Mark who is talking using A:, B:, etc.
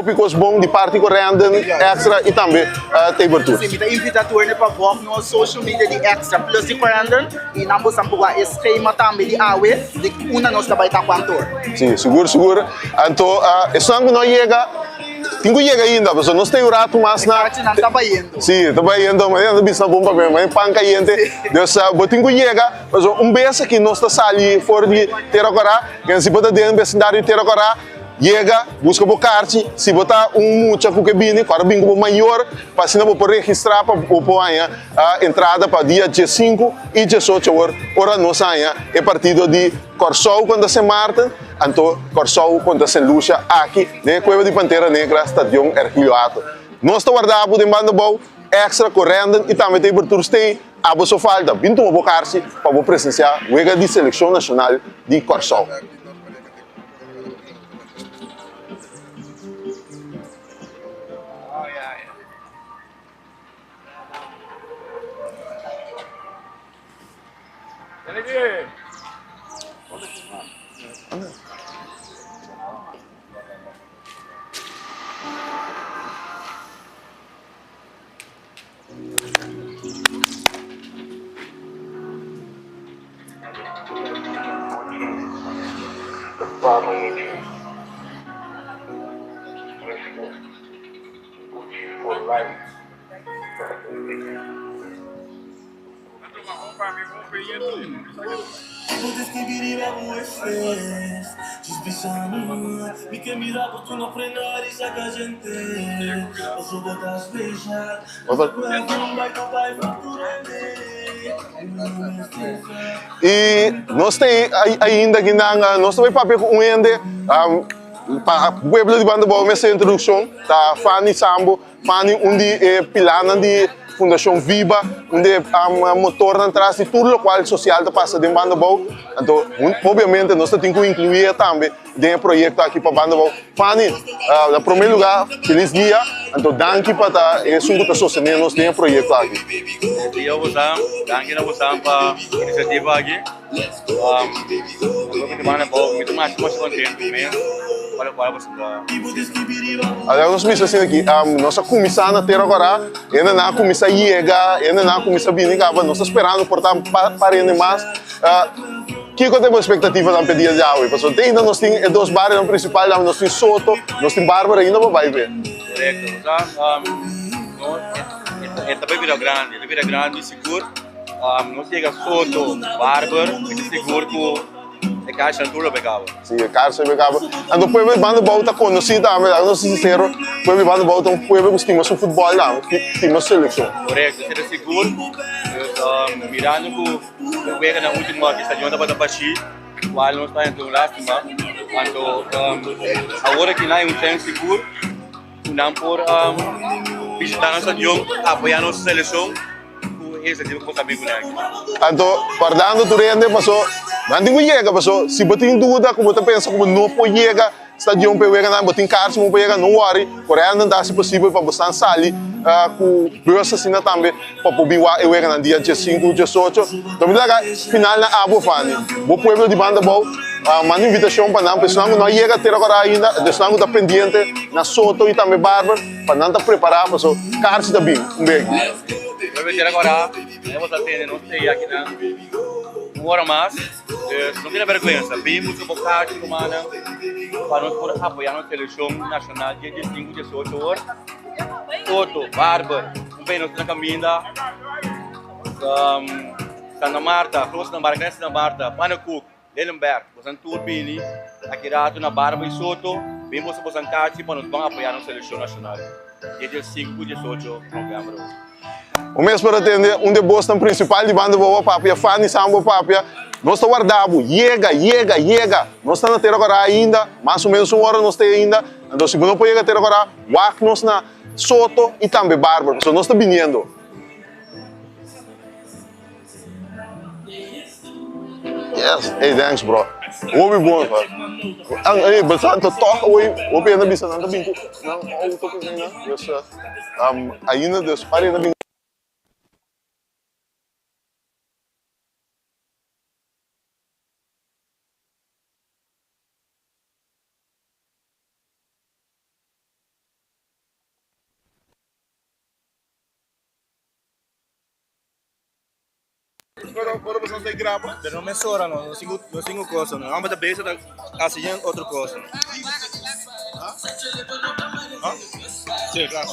A: Hopi kos bon di parti ku Randon, Extra i tambe Taber Tours.
B: Si, mi ta invita tur hende pa volg nos social media di Extra Plus di Corendon i nan bosan por wak e schema tambe di awe di unda nos ta bai ta kuantor.
A: Si, sigur sigur. Anto esnan ku no a yega tin ku yega ainda pasobra nos ta un ratu mas na.
B: E karchinan ta bayendo.
A: Si, ta bayendo. Mañana ta bisa bon papia, mañana pan kayente. Dus bo tin ku yega pasobra un bes aki nos ta sali for di Tera Kora, si bo ta den besindario di Tera Kora, Yega, buska bo karchi, si bo ta un mucha ku ke bini, kòrda bin ku bo mayor pa asina bo por registrá pa bo por haña entrada pa dia diesinku i diesocho awor ora nos haña e partido di Kòrsou kontra Sint Maarten, anto Kòrsou kontra Sint Lucia aki den e Kueba di Pantera Negra, Stadion Ergilio Hato. Nos ta warda bo den banda bou, Extra, Corendon i tambe Taber Tour Stay. Abo so falta, bin tuma bo karchi pa bo presensiá wega di selekshon nashonal di Kòrsou. I nos ta ainda aki nan, nos ta bai papia ku un hende pa pueblo di Banda Bou mester introdukshon, ta Fanny Sambo. Fanny un di e pilanan di Fundashon Viba, un di e motornan tras di tur lokual sosial ta pasa den Banda Bou. Anto obviamente nos ta tin ku inkluí e tambe den e proyekto aki pa Banda Bou. Fanny, na promé lugá felis dia, anto danki pa ta esun ku ta sostené nos den e proyekto aki.
C: Bon dia bosan, danki na bosan pa inisiativa aki. Banda Bou mi ta masha masha kontentu mes pa lokual boso ta hasiendo.
A: Algo nos mester asina aki, nos a kuminsá na Tera Kòrá, hendenan a kuminsá yega, hendenan a kuminsá bini kaba, nos ta sperando por ta par hende mas. Kiko ta bo espektativanan pa e dia di awe? Pasobra te ainda nos tin e dos barionan prinsipal, nos tin Soto, nos tin Bárbara ainda pa bai be.
C: Korekto, osea e ta bai bira grandi, e ta bira grandi sigur. Nos yega Soto, Barber, mi ta sigur ku e karsnan tur lo bay kaba.
A: Si, e karsnan lo bay kaba. Anto pueblo di Banda Bou ta konosí tambe, laga nos ta sinsero, pueblo di Banda Bou ta un pueblo ku stima su futbòl tambe, stima su selekshon.
C: Korekto, esei ta sigur. Mirando ku e weganan último aki stadion tabata bashí, kual nos ta henter un lástima. Anto awor aki nan e un chèns sigur ku nan por bishitá nos stadion, apoyá nos selekshon.
A: Anto guardando tur hende paso nan tin ku yega paso si bo tin duda ku bo ta pensa ku bo no por yega stadion pa e weganan bo tin karchi bo por yega no wòri Corendon ta hasi posibel pa bo san sali ku bus asina tambe pa por bin wak e weganan dia diesinku diesocho lo mi ta laga final na abo Fanny bo pueblo di banda abou manda invitashon pa nan pa esnan ku no a yega tera kora ainda esnan ku ta pendiente na Soto i tambe Barber. Pa nan ta prepará paso karchi ta bin un bek.
C: Pueblo di Aragorá, nos a tene nos stay aki nan un ora mas, dus no tene bergwensa, bin busca bo karchi rumannan pa nos por apoya nos seleccion nacional dia diesinku diesocho or, Soto, Barber, un bey nos ta na caminda, Santa Marta, Groot Santa Marta, Klein Santa Marta, Pannekoek. Lelenberg, bosan tur bini aki rato na Barba y Soto, bin boso bosan kachi pa nos ban apoya nos seleccion nacional dia di sinku ku diesocho november.
A: Un mes por atende un di e bosnan principal di Banda Boa Papia, Fanny Sambo Papia, Nos ta warda bo, yega, yega, yega! Nos ta na Tera Kòrá ainda, mas o menos un ora nos ta ei ainda, anto si bo no por yega Tera Kòrá, wak nos na Soto y tambe Barber, pasobra nos ta biniendo. Yes, hey thanks bro. Hopi bon pa. Ang hey, basta to toch hoy hopi hende bisa nan ta bin ku nan auto ku nan. Dus ainda dus pare na bin. Pero ora bo ta graba.
C: Pero no mesora, no, no sigo, no sigo cos, no. Vamos a bezig ta haciendo otro cos. Ah? Si, claro.